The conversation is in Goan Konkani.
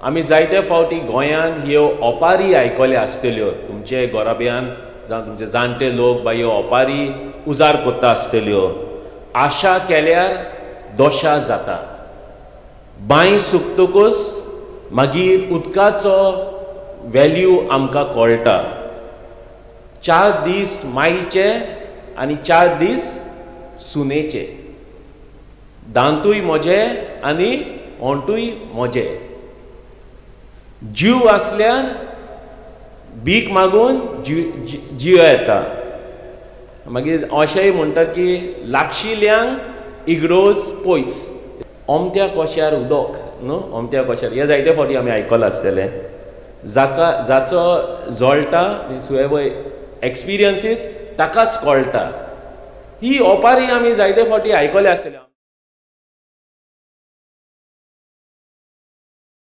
आमी जायते फावटी गोंयांत ह्यो ओपारी आयकल्या आसतल्यो. तुमचे गोराब्यान जावं तुमचे जाणटे लोक बाय ह्यो ओपारी उजार कोत्ता आसतल्यो. आशा केल्यार दोशा जाता. बांय सुकतकूच मागीर उदकाचो वेल्यू आमकां कळटा. 4 दीस माईचे आनी 4 दीस सुनेचे. दांतूय म्हजे आनी ओंटूय म्हजे. जीव आसल्यार भीक मागून जीव जीव येता. मागीर अशेंय म्हणटात की लागशिल्ल्यांक इगडोज पयस. ओमत्या कोश्यार उदक न्हू, ओमत्या कोश्यार, हें जायते फावटी आमी आयकलां आसतलें. जाका जाचो जळटा, मिन्स whoever experiences, ताकाच कळटा. ही ओपारी आमी जायते फावटी आयकल्या आसतल्यो.